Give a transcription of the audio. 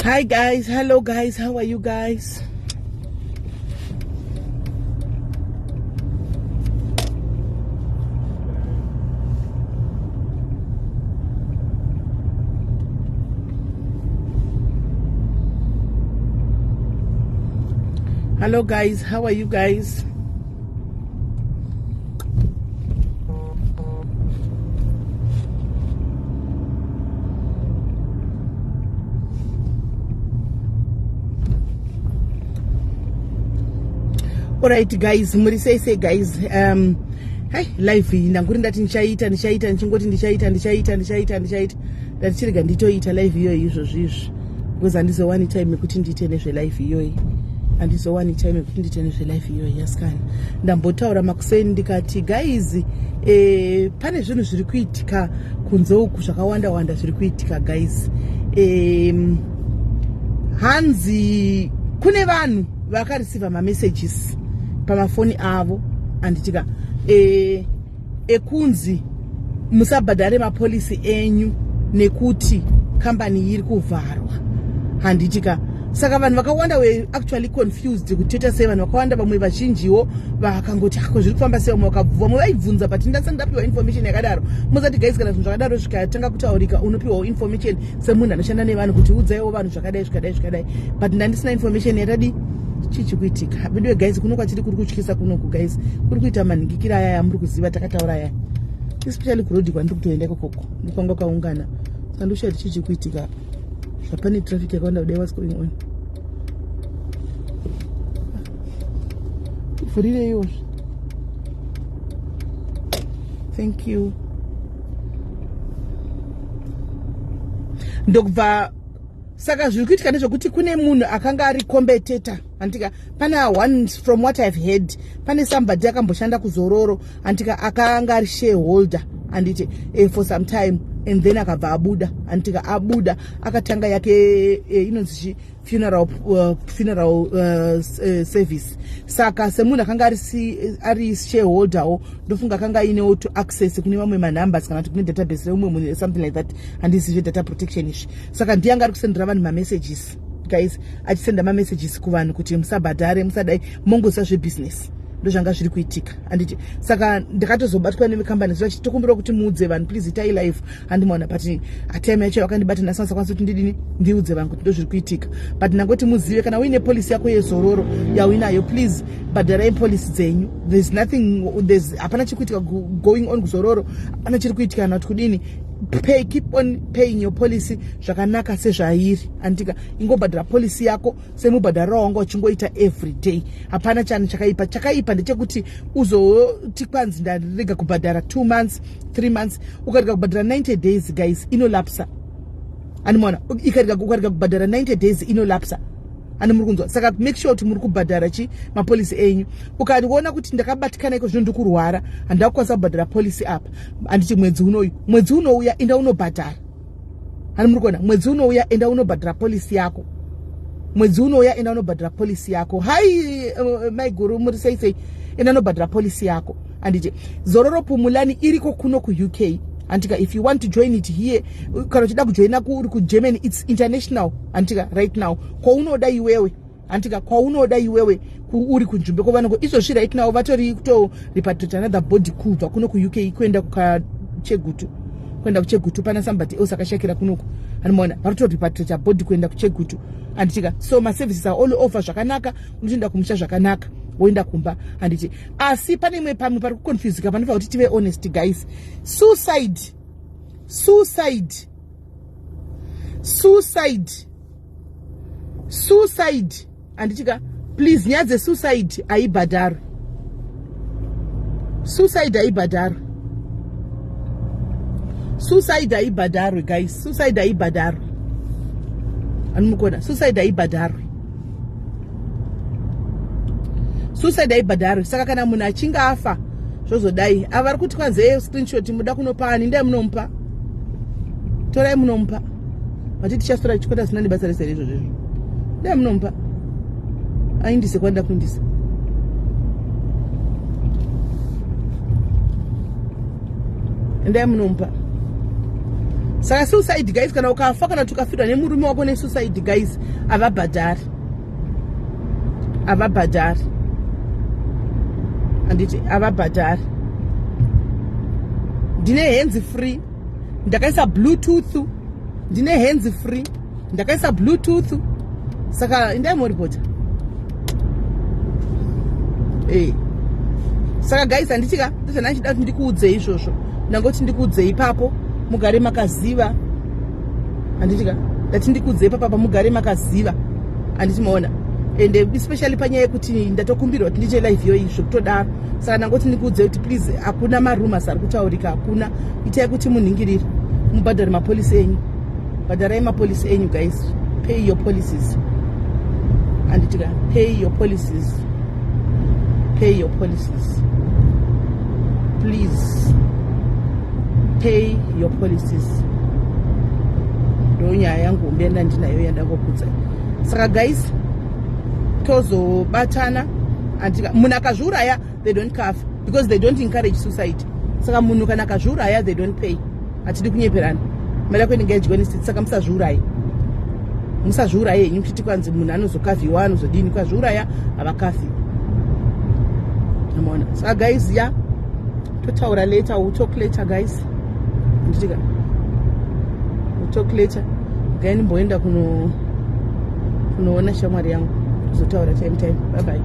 Hi guys, hello guys, how are you guys? Hello guys, how are you guys? Alright guys, muri sei sei guys? Hey, live iyi ndanguri ndati ndichaita ndichaita ndichingoti ndichaita ndichaita ndichaita ndichaita ndati chirega nditoita live iyoyi izvozvi izvi because handizowani time yekuti ndiite nezvelife iyoyi, handizowani time yekuti ndiite nezvelife iyoyi. Yasikana, ndambotaura makuseni ndikati guys, pane zvinhu zviri kuitika kunze uku zvakawanda wanda zviri kuitika guys. Hanzi kune vanhu vakareceiva mamessages pamafoni avo, anditika, ekunzi musabhadhare mapolicy enyu nekuti kambani iri kuvharwa, handitika. Saka vanhu vakawanda were actually confused kuti toita sei. Vanhu vakawanda, vamwe vazhinjiwo vakangoti, "Ako zviri kufamba sei?" Vamwe vamwe vaibvunza, but ndasati ndapiwa information yakadaro. Musati guys, kana zvinhu zvakadaro zvikatanga kutaurika, unopiwawo information semunhu anoshanda nevanhu kuti udzaiwo vanhu zvakadai zvakadai zvakadai, but ndandisina information yatadi. Chii chikuitika bidiwe guys? Kuno kwatiri kuri kutyisa kunoku guys, kuri kuita manhingikira aya yamuri kuziva takataura aya, especially kurodhi kwandiri kutoenda ikokoko ndikwanga kwaungana. Saka ndoshati chii chikuitika zvapane traffic yakawanda kudai? What's going on? Vhurireiwo, thank you. Ndokubva saka zviri kuitika ndezvekuti kune munhu akanga ari competitor, handika. Pane one, from what I've heard, pane somebody akamboshanda kuZororo, handika, akanga ari shareholder, handiti, for some time and then akabva abuda, handika. Abuda akatanga yake inonzi chi funeral service. Saka semunhu akanga ari shareholderwo, ndofunga akanga ainewo to access kune mamwe manumbers kana kuti kune database reumwe munhu, something like that. Handisi zvedata protection izvi. Saka ndiye anga ari kusendera vanhu mamessages guys, achisenda mamessages kuvanhu kuti musabhadhare, musadai, mongoziva zvebusiness. Ndozvanga zviri kuitika, handiti. Saka ndakatozobatwa nevekambani zuva tokumbira kuti muudze vanhu, please itai live, handimaona. But atime yacho vakandibata, ndasingakwanisi kuti ndidini, ndiudze vanhu kuti ndo zviri kuitika. But ndangoti muzive, kana uine policy yako yeZororo yauinayo, please bhadharai policy dzenyu. There's nothing, there's hapana chiri kuitika going on kuZororo, hapana chiri kuitika kana kuti kudini. Pay, keep on paying your policy zvakanaka sezvairi, andika. Ingobhadhara policy yako semubhadhariro wanga uchingoita every day. Hapana chanhu chakaipa. Chakaipa ndechekuti uzoti kwanzi ndarega kubhadhara 2 months, 3 months. Ukarega kubhadhara 90 days guys, inolapsa, animona. Ukarega kubhadhara 90 days, inolapsa, ani muri kunzwa? Saka make sure kuti muri kubhadhara chi mapolicy enyu. Ukaona kuti ndakabatikana iko zvino, ndikurwara, handida kukwanisa kubhadhara policy apa, handiti, mwedzi unoyu, mwedzi unouya enda unobhadhara, hani muri kuona? Mwedzi unouya enda unobhadhara policy yako. Mwedzi unouya enda unobhadhara policy yako. Hai, maiguru, muri sei sei? Enda unobhadhara policy yako, handiti. Zororo Pumulani iriko kuno kuUK, handika. If you want to join it here, kana uchida kujoina uri kuGermany, it's international, handika. Right now kwaunoda iwewe, handika, kwaunoda iwewe uri kunzvimbo kwovanongo izvozvi right now vatori kutorepatriate another body kubva kuno kuUK kuenda kukaChegutu, kuenda kuChegutu. Pana somebody else akashakira kunoku, anomaona, vari kutorepatriata body kuenda kuChegutu, handitika. So maservices are all over zvakanaka, unotoenda kumusha zvakanaka, woenda kumba, handiti. Asi pane imwe pamwe pari kuconfusika, panofanira kuti tive honest guys. Suicide, suicide, suicide, suicide, handitika. Please, nyaya dzesuicide haibhadharwi. Suicide haibhadharwi. Suicide haibhadharwi guys, suicide haibhadharwi, anomukona. Suicide haibhadharwi, suicide haibhadharwi. Saka kana munhu achinge afa zvozodai, ava vari kuti kwanzi screenshot muda kunopa ani? Ndai munomupa, torai munomupa. Vati tichastora chikwata zina nebasa rese izvozvo izvo. Ndai munomupa, aindise kwandida kuindisa. Endai munomupa. Saka suicide guys, kana ukafa kana kuti ukafirwa nemurume wako nesuicide guys, havabhadhari, havabhadhari, handiti? Havabhadhari. Ndine hands free, ndakaisa Bluetooth. Ndine hands free, ndakaisa Bluetooth. Saka indai moripota. Saka guys, handitika ndozvanachida kuti ndikuudzei izvozvo. Ndangoti ndikuudzei ipapo mugare makaziva, handitika? Ndati ndikuudzei ipapapa mugare makaziva, handiti maona? And especially panyaya yekuti ndatokumbirwa kuti ndiite live iyoyi zvekutodaro. Saka ndangoti ndikuudzei kuti please, hakuna marumours ari kutaurika, hakuna. Itai kuti munhingirire, mubhadhare mapolicy enyu. Bhadharai mapolicy enyu guys, pay your policies, handitika? Pay your policies, pay your policies, please pay your policies. Ndo nyaya yangu hombe yandandinayo yandangokudzai. Saka guys, tozobatana, handitika? Munhu akazviuraya, they don't cover because they don't encourage suicide. Saka munhu kana akazviuraya, they don't pay. Hatidi kunyeperana, mari yako inenge yadyiwa nestate. Saka musazviurayi, musazviuraye henyu muchiti kwanzi munhu anozokavhiwa, anozodini. Ukazviuraya havakafi, amaona? Saka guys, ya, totaura later. We'll talk later guys, handitika? We'll talk later. Gai ndimboenda kunoona shamwari yangu, tozotaura time time. Bye bye.